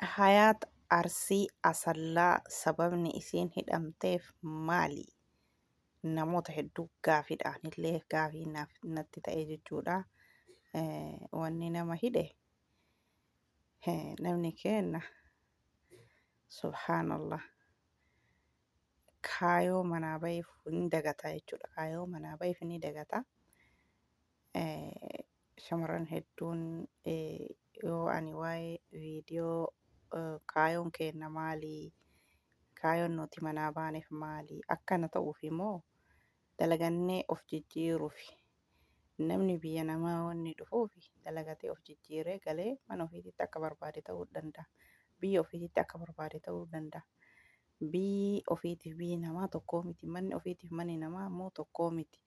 Hayaat Arsii Asallaa sababni isiin hidhamteef maali? Namoota hedduu gaafiidha. Anillee gaafii naaf natti ta'e jechuudha. Wanni nama hidhe namni keenna subhaanallah kaayoo manaa baheef ni dagata jechuudha. Kaayoo manaa baheef ni dagata. Shamarran hedduun yoo ani waa'ee viidiyoo kaayoon keenna maali? Kaayoon nuti manaa baaneef maali? Akkana ta'uufi moo dalagannee of jijjiiruufi? Namni biyya namaa wanni dhufuufi dalagatee of jijjiiree galee mana ofiititti akka barbaade ta'uu danda'a. Biyya ofiititti akka barbaade ta'uu danda'a. Biyyi ofiitiif biyyi namaa tokkoo miti. Manni ofiitiif manni namaa immoo tokkoo miti.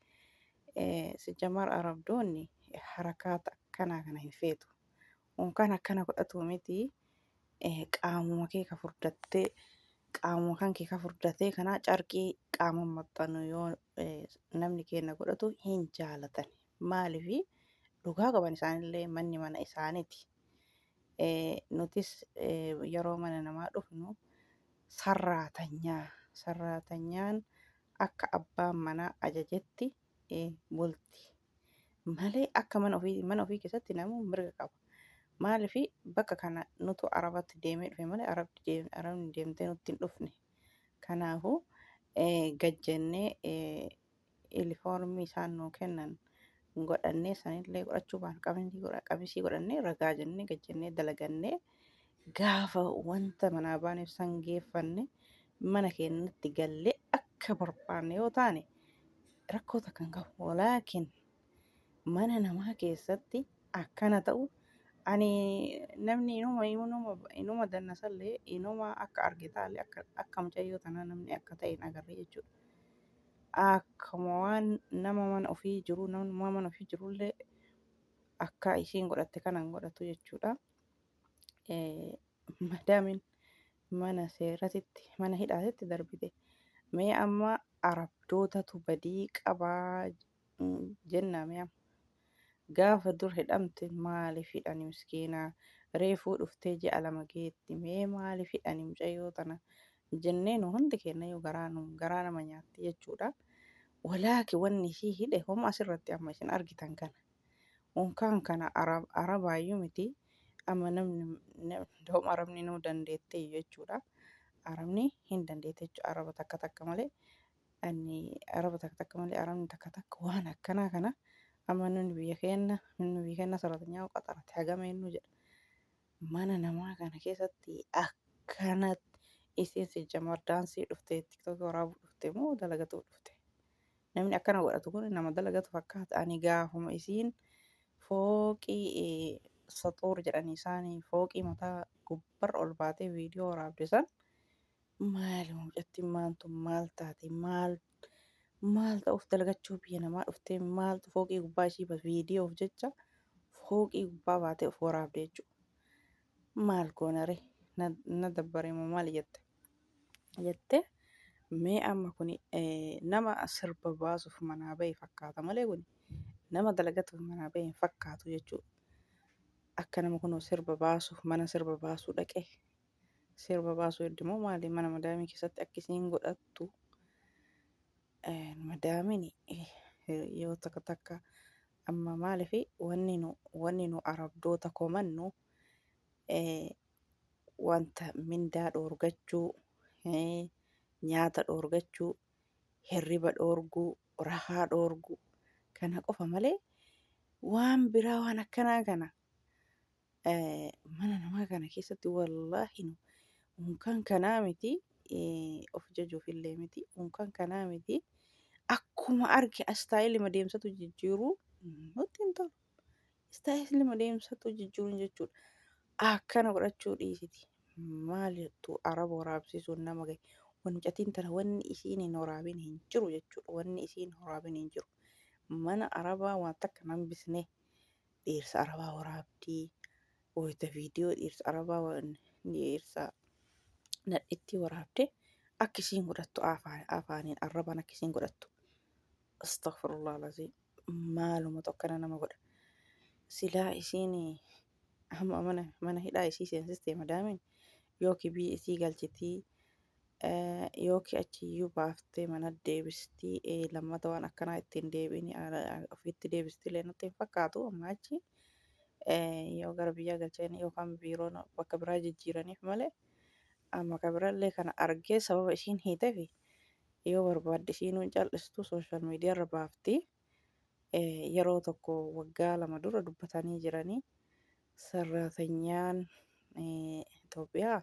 Sijjamar Arabdoonni harakaata akkanaa kana hin feetu. Unkaan akkana godhatu miti qaamuma kee ka furdattee qaamuma kan kee ka furdatee kana carqii qaama maxxanu yoo namni keenya godhatu hin jaalatan. Maalifi dhugaa qaban isaanillee manni mana isaaniiti. Nutis yeroo mana namaa dhufnu sarraatanyaa sarraatanyaan akka abbaan manaa ajajetti bulti malee akka mana ofii mana ofii keessatti namuu mirga qaba. Maaliif bakka kana nutu arabatti deemee dhufe malee arabni deemtee nutti hin dhufne. Kanaafuu gad jennee ilifoormii isaan nuu kennan godhannee sanillee godhachuu baanu qamisii godhannee ragaa jennee gad jennee dalagannee gaafa wanta manaa baaneef san geeffanne mana keenyatti gallee akka barbaanne yoo taane rakkoo takka hin qabu. Walaakin mana namaa keessatti akkana ta'u ani namni inuma inuma inuma dannasallee inuma akka arge taallee akka akka mucayyoo tanaa namni akka ta'e hin agarre jechuudha. Akkuma waan nama mana ofii jiru nama mana ofii jirullee akka isiin godhatte kana hin godhatu jechuudha. Madaamin mana seeratitti mana hidhaatitti darbite. Mee amma arabdootatu badii qabaa jennaa mee amma. Gaafa dur hidhamte maaliif hidhani miskiina reefuu dhuftee ji'a 2 geetti mee maaliif hidhani mucayyoo tana jennee nu hundi keennayyuu garaa nu garaa nama nyaatti jechuudha. Walaaki wanni ishii hidhe homa asirratti amma isin argitan kana. Unkaan kana arabaayyuu miti amma namni homa arabni nuu dandeettee jechuudha. Arabni hin dandeette jechuudha araba takka takka malee ani araba takka takka malee arabni takka takka waan akkanaa kana amma namni biyya keenna namni biyya keenna sarratanyaa qaxarate hagama eenyu jedha. Mana namaa kana keessatti akkanatti isiin sijjamar daansii dhufte tiktookii waraabuu dhufte moo dalagatuu dhufte. Namni akkana godhatu kun nama dalagatu fakkaata. Ani gaafuma isiin fooqii saxoor jedhanii isaanii fooqii mataa gubbarra ol baatee viidiyoo waraabde san maali mucattiin maaltu maal taate maal maal ta'uuf dalagachuu biyya namaa dhuftee maaltu fooqii gubbaa ishii viidiyoof jecha fooqii gubbaa baatee of waraabde jechuudha. Maal goonare na dabbare moo maali jette jette mee amma kuni nama sirba baasuuf manaa bahe fakkaata malee kuni nama dalagatuuf manaa bahe hin fakkaatu jechuudha. Akka nama kunoo sirba baasuuf mana sirba baasuu dhaqee sirba baasuu heddu moo maali mana madaamii keessatti akka isiin godhattu madaamiin yoo takka takka amma maaliif wanni nu arabdoota komannu wanta mindaa dhoorgachuu, nyaata dhoorgachuu, hirriba dhoorguu, rahaa dhoorguu kana qofa malee waan biraa waan akkanaa kana mana namaa kana keessatti wallaahi unkaan kanaa miti of jajuuf illee miti unkaan kanaa miti akkuma arge istaayilima deemsatu jijjiiruu nutti hin tolu. Istaayilima deemsatu jijjiiruun jechuudha. Akkana godhachuu dhiisiti. Maaltu araba waraabsisuun nama gahe. Mucatiin tana wanni isiin hin waraabin hin jiru jechuudha. Wanni isiin hin waraabin hin jiru. Mana arabaa waan takka hin hambisne. Dhiirsa arabaa waraabdii. Wayita viidiyoo dhiirsa arabaa dhiirsa nadhittii waraabde akka isiin godhattu afaaniin arrabaan akka isiin godhattu. Astaghfirullah alazim. Maalumatu akkana nama godha. Silaa isiin amma mana hidhaa isii seensiste madaamiin Yookiin biyya isii galchitii yookiin achiyyuu baaftee mana deebistii, lammata waan akkanaa ittiin deebiin ofitti deebistii illee natti hin fakkaatu. Amma achi yoo gara biyyaa galchanii yookaan biiroon bakka biraa jijjiiraniif malee, amma ka birallee kana argee sababa ishiin hiiteef yoo barbaadde ishiinuu hin cal'istu, social media irra baafti. Yeroo tokko waggaa 2 dura dubbatanii jiranii, sarraatanyaan Itoophiyaa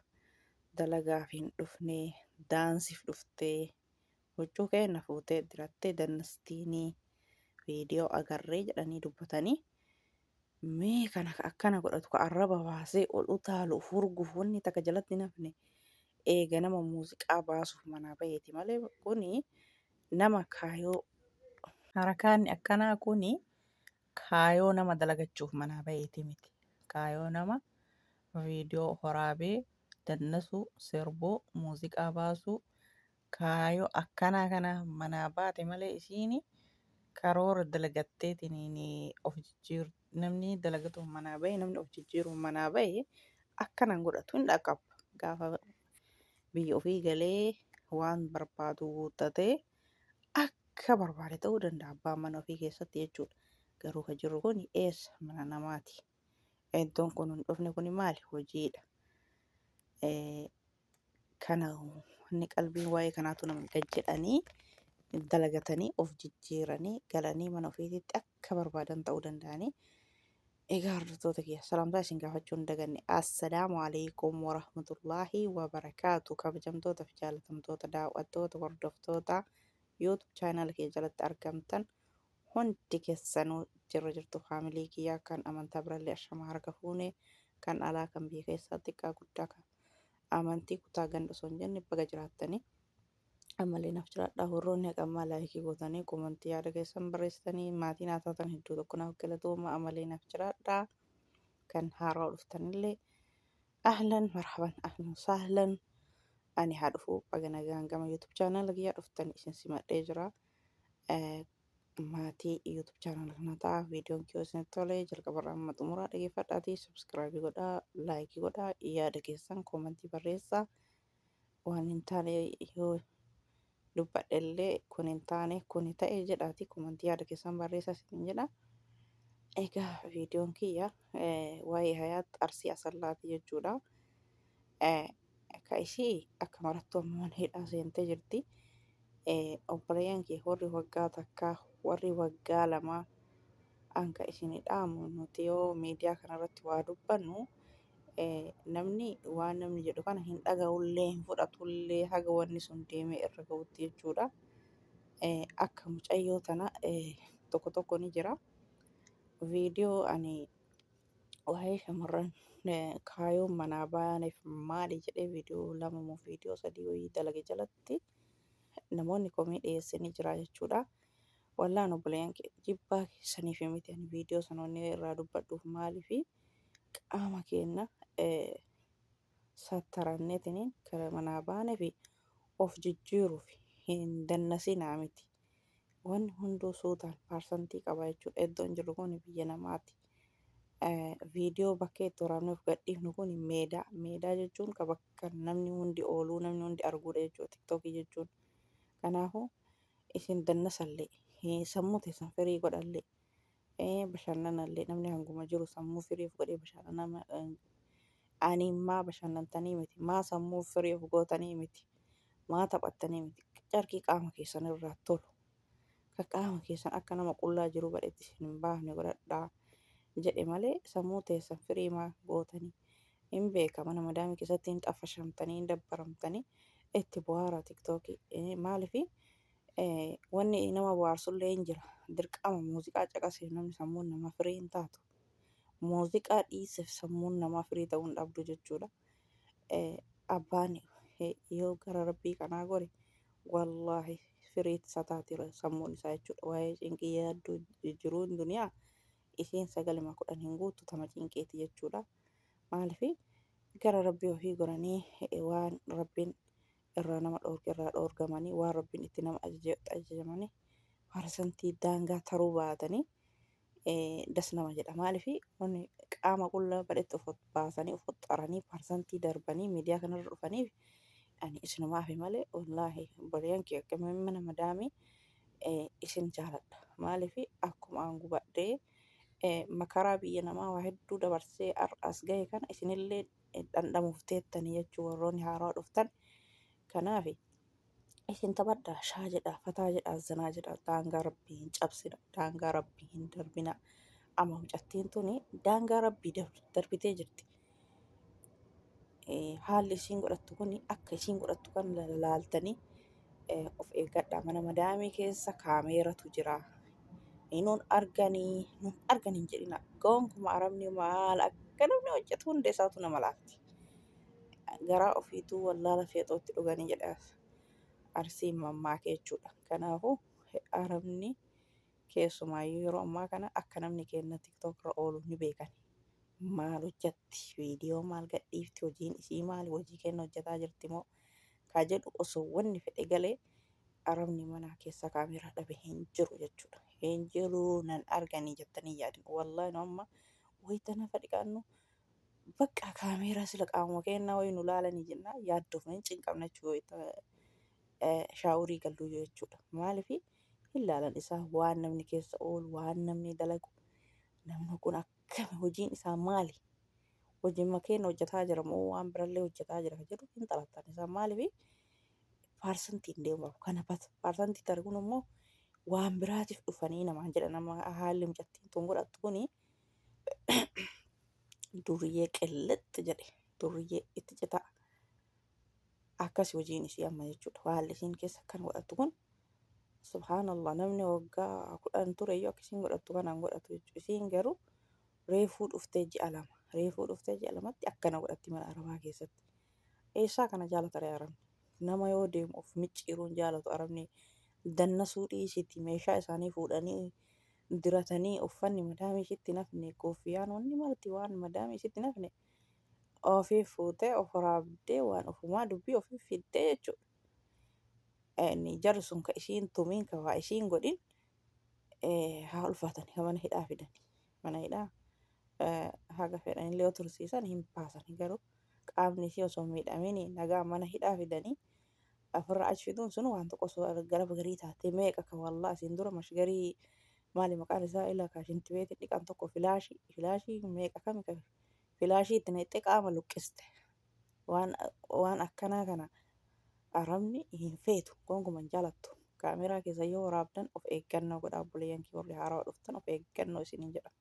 dalagaaf hin dhufne, daansiif dhuftee huccuu keenna fuutee dirattee dannastiinii viidiyoo agarree jedhanii dubbatanii. Mee kana akkana godhatu, ka arraba baasee ol utaalu, uf hurgufu, wanni takka jalatti hin hafne, eega nama muuziqaa baasuuf manaa baheeti malee, kuni nama kaayoo harakaanni akkanaa kuni kaayoo nama dalagachuuf manaa baheeti miti. Kaayoo nama viidiyoo waraabee dannasuu, sirbuu, muuziqaa baasuu, kaayoo akkanaa kana manaa baate malee, isiini karoora dalagatteetiin of jijjiiru, namni dalagatuuf manaa bahe, namni of jijjiiruuf manaa bahe akkanan godhatu hin dhaqqabu. Gaafa biyya ofii galee waan barbaadu guuttatee akka barbaade ta'uu danda'a abbaan mana ofii keessatti jechuudha. Garuu ka jiru kun eessa? Mana namaati. Iddoon kun hin dhufne kun maali? Hojiidha. Kana inni qalbiin waa'ee kanaatu nama gad jedhanii dalagatanii of jijjiiranii galanii mana ofiititti akka barbaadan ta'uu danda'anii. Egaa hordoftoota kiyya, salaamtaa isin gaafachuu hin daganne. Assalaamu alaikum warahmatullaahi wabarakaatu. Kabajamtoota fi jaalatamtoota daawwattoota, hordoftoota YouTube channel kiyya jalatti argamtan hundi keessanuu, jirra jirtu faamilii kiyyaa, kan amantaa birallee ashama harka fuune, kan alaa, kan biyya keessaa, xiqqaa guddaa, kan amantii kutaa ganda osoo hin jenne, baga jiraattanii, ammallee naaf jiraadhaa. Warroonni haqammaa like gootanii, comment yaada keessan barreessitanii maatii naa taatan, hedduu tokko naaf galatooma. Ammallee naaf jiraadhaa. Kan haaraa dhuftanillee ahlan marhaban, ahlan sahlan, ani haa dhufu, baga nagaan gama YouTube channel kiyyaa dhuftan, isin simadhee jira. Maatii YouTube channel kana ta'a. Viidiyoon kiyoo isinitti tole jalqabarraa amma xumuraa dhageeffadhaatii subscribe godhaa, like godhaa, yaada keessan comment barreessaa. Waan hin taane yoo dubbadhe illee kun hin taane, kun ta'e jedhaati comment yaada keessan barreessaa isin jedha. Egaa viidiyoon kiyya waa'ee Hayaat Arsii Asallaati jechuudha. Akka ishii akka marattuu amma mana hidhaa seentee jirti. Obboleeyyan kee warri waggaa 1, warri waggaa 2, anka isin dhaamu, nuti yoo miidiyaa kanarratti waa dubbannu namni waan namni jedhu kana hin dhaga'ullee, hin fudhatullee, haga wanni sun deemee irra ga'utti jechuudha. Akka mucayyoo tana tokko tokko ni jira. Viidiyoo ani waa'ee shamarran kaayoon manaa bayaaniif maali jedhee viidiyoo 2 moo viidiyoo 3 wayii dalage jalatti namoonni komii dhiyeessanii jira jechuudha. Wallaan obboleeyyan jibbaa keessaniif miti, ani viidiyoo sana wanni irraa dubbadhuuf maaliifi qaama keenya sattaranneetiniin kara manaa baanee fi of jijjiiruuf hin dannasinaa miti. Wanni hunduu suutaan paarsantii qaba jechuudha. Iddoon jirru kun biyya namaati. Viidiyoo bakkee itti waraabnee of gadhiifnu kun meedaa. Meedaa jechuun ka bakka namni hundi ooluu, namni hundi arguudha jechuudha. Tiktookii jechuun. Kanaafuu isin dannasallee, sammuu teessan firii godhallee, bashannanallee, namni hanguma jiru sammuu firiif godhee bashannana. Ani maa bashannantanii miti, maa sammuu firiif gootanii miti, maa taphattanii miti, carqii qaama keessan irraa tolu, ka qaama keessan akka nama qullaa jiru badhetti isin hin baafne godhadhaa jedhe malee, sammuu teessan firii maa gootanii hin beeka. Mana madaamii keessatti hin xaffashamtanii, hin dabbaramtanii, itti bohaara Tiktookii. Maalifi wanni nama bohaarsullee hin jira. Dirqama muuziqaa caqaseef namni sammuun namaa firii hin taatu. Muuziqaa dhiiseef sammuun namaa firii ta'uu hin dhabdu jechuudha. Abbaan yoo gara rabbii kanaa gore, wallaahi firii isa taati sammuun isaa jechuudha. Waa'ee cinqii yaadduu jiruun duniyaa isiin 9:10 hin guuttu, tama cinqiiti jechuudha. Maalifi gara rabbii ofii goranii, waan rabbiin irraa nama dhoorge irraa dhoorgamanii, waan rabbiin itti nama ajaje ajajamanii, parsantii daangaa taruu baatanii das nama jedha. Maalifi wanni Qaama qullaa badhetti of baasanii of xaranii parsantii darbanii miidiyaa kanarra dhufaniif ani isinumaafi malee, wallaahi obboleeyyan kiyya, akkamiin mana madaamii isin jaaladha. Maaliif akkuma an gubadhee makaraa biyya namaa waa hedduu dabarsee har'a as gahe kana isinillee dhandhamuuf teettanii jechuu, warroonni haarawaa dhuftan. Kanaaf isin taphadhaa, shaa jedhaa, fataa jedhaa, zanaa jedhaa, daangaa rabbii hin cabsina, daangaa rabbii hin darbina. Amma mucattiin tuni daangaa rabbii darbitee jirti. Haalli isiin godhattu kun, akka isiin godhattu kan laaltanii of eeggadhaa. Mana madaamii keessa kaameeratu jira. Nuun arganii, nuun arganii hin jedhina. Gonkumaa arabni maal akka namni hojjetu hunda isaatu nama laafti. Garaa ofiituu wallaala feexootti dhuganii jedha Arsiin mammaakee jechuudha. Kanaafuu arabni keessumaayyuu yeroo ammaa kana akka namni keenya TikTok irra oolu ni beekan. Maal hojjatti? Viidiyoo maal gadhiifti? Hojiin isii maali? Hojii keenya hojjetaa jirti moo? Kaa jedhu osoo wanni fedhe galee arabni mana keessa kaameeraa dhabe hin jiru jechuudha. Hin jiru, nan arganii jettanii yaadin. Wallaahi nu amma wayita nafa dhiqannu bakka kaameeraa sila qaamuma keenyaa wayii nu laalanii jenna yaaddoofna, hin cinqamna jechuudha shaaworii galluu jechuudha. Maaliif hin laalan isaa waan namni keessa oolu, waan namni dalagu, namni kun akkami, hojiin isaa maali? Hojiin keenya hojjetaa jira moo waan birallee hojjetaa jira kan jedhu hin xalattan isaa. Maaliif paarsantiin deemu kana paarsantii targuun immoo waan biraatiif dhufanii namaan jedha. Nama haalli mucattiin tun godhattu kuni duriyyee qillixxi jedhe, duriyyee itti citaa akkas hojiin isii amma jechuudha. Haalli isiin keessa akkan godhattu kun, subhaanallah, namni waggaa 10 ture iyyuu akka isiin godhattu kanaan godhatu jechuudha. Isiin garuu reefuu dhuftee ji'a 2, reefuu dhuftee ji'a 2tti akkana godhatti mana arabaa keessatti. Eessaa kana jaalata ree arabni? Nama yoo deemu of micciiruun jaalatu arabni. Dannasuu dhiisiti, meeshaa isaanii fuudhanii diratanii, uffanni madaamii ishitti nafne, kooffiyaan, wanni marti waan madaamii ishitti nafne ofii fuutee of waraabdee waan ofumaa dubbii ofii fiddee jechuudha. Inni jarri sun ka isiin tumiin, ka waa isiin godhin haa ulfaatan, ka mana hidhaa fidani. Mana hidhaa haga fedhanillee yoo tursiisan hin baasan, garuu qaamni ishee osoo hin miidhamin nagaa mana hidhaa fidanii ofirra achi fiduun sun waan tokko osoo gara garii taate meeqa ka wallaa asiin dura mashgarii maali maqaan isaa ila ka shinti beetii dhiqan tokko filaashii meeqa kami ka filaashii itti naqxee qaama luqqiste. Waan akkanaa kana arabni hin feetu, gonkumaa hin jaalattu. Kaameeraa keessa yoo waraabdan of eeggannoo godhaa, obboleeyyan kee warri haarawaa dhuftan, of eeggannoo isiniin jedha.